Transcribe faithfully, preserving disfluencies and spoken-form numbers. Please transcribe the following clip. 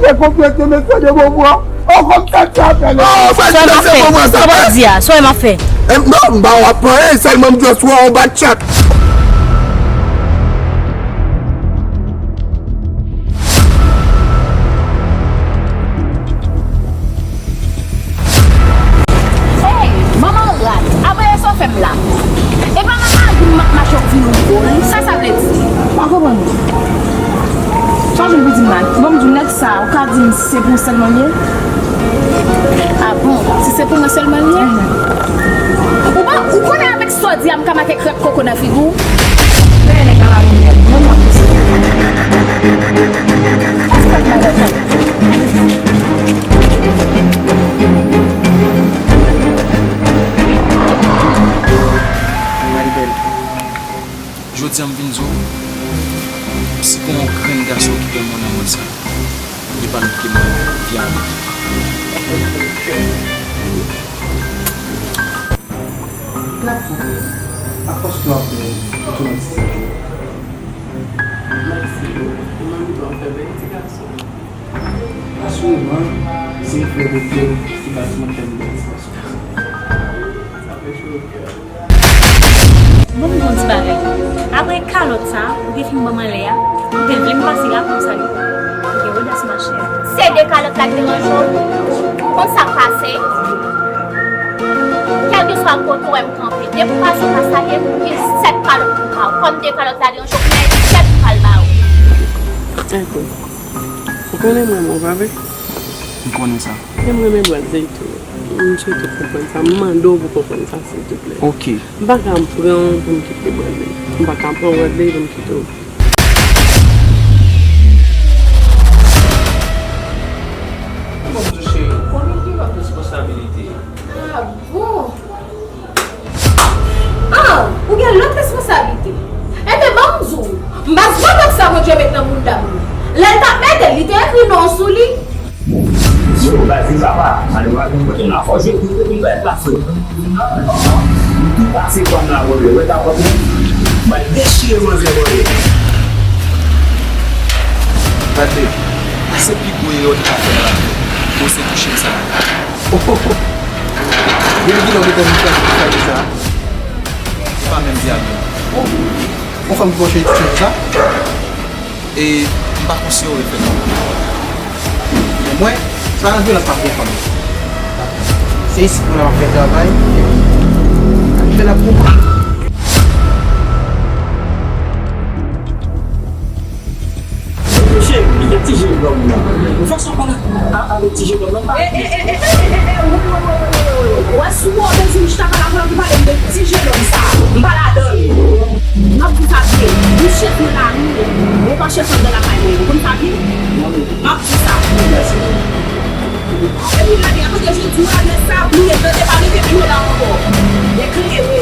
Se konprann ke mesye de Beauvoir. Oh, kòm sa ki apèl. Oh, frè, sa m ap fè. Sa w ap di a? Sa w ap fè? Eh, non, m pa w ap anyen, sèlman m just wè yon bat chat. Hey, manman rat, abòye sa w fè m la. E pa nan lari m m ap mache w vin ou vole. Sa sa vle di? M pa konprann ou. Sa w jwenn pou di m la? Bon, m di w nèg sa, ou ka di m si se pou ou sèlman l ye? Ah bon? Si se pou mwen sèlman l ye? Ou pa, ou konnen avèk sa w di a, m ka make krèk koko nan figi w? Dèyè nèg la la, mwen, mwen, mwen, mwen. Maribel, jodi a m vin di w, si gon yon grenn gason ki renmen w nan mond sa, li pa lòt ke mwen, Vianney. Gad sa, akwè w ap fè pou tounen ti sèk yo? Mèsi, ou menm tou w ap fè bèl ti gason. Asireman, se efè de Dye ki bati mwen fè m bèl ti gason konsa. Sa fè cho nan kè. Bon, m di w yon ti bagay. Apre kalòt sa ou te fin ban m anlè a, ou te vle m pase la konsa wi. Ou gen odas, machè. Se de kalòt la k deranje w? Ou konn sa k pase? Kèlkeswa kote w wè m kanpe, depi w pase pa salye m, ou gen sèt kalòt pou m ba w. Kòm de kalòt la deranje w, men sèt m pral ba w. Ekou, ou konnen m renmen w, pa vre? M konnen sa. E m renmen Bradley tou. M swete w konprann sa. M mande w pou w konprann sa, siltouplè. Ok. M pa ka pran w pou m kite Bradley. M pa ka pran Bradley pou m kite w. Bonjou, cheri. Ou konnen gen lòt responsabilite. Ah bon? Ah, ou gen lòt responsablite. Enben, ban m di w, m pa t wè bòks sa Bondye met nan bounda m nan. Lè l t ap mete l, li te ekri non w sou li. Yo, baz, li papa, ale w al nan kote m la. Fò w jwe kout epi l pa et la fre. M tou pase kwa m la, bòdè. Ou wè kapòt mwen? M al dechire manzè, bòdè. Gade, se pi gwo erè w te ka fè nan lavi w. Gwo se touche m sa. Depi kilè w gentan vin fè sa? Se pa menm vye avè w. Yon fanm ki pran cheri ti chen konsa? E m pa konseye w refè l. Men mwen, se pa nan vyolans m ap refè l. Se isit mwen menm ap fè travay. Epi, ak fè l ap pou mwen. Cheri, kite ti jenòm nan. Yon fason pale a, avèk ti jenòm nan, pa. E, e, e, e, e, e, e, wi, wi, wi, wi, wi, wi. Ou wè, si w bezwen chita pale avè m, pale m de ti jenòm sa. M pa ladan l. M ap di sa byen. Ou chèf nan lari, ou pa chèf anndan lakay mwen. Ou konn sa byen? M ap di sa. Epi lè a, kote jodi a, lè sa, bliye, tande, pa mete pye w la ankò. Eklere.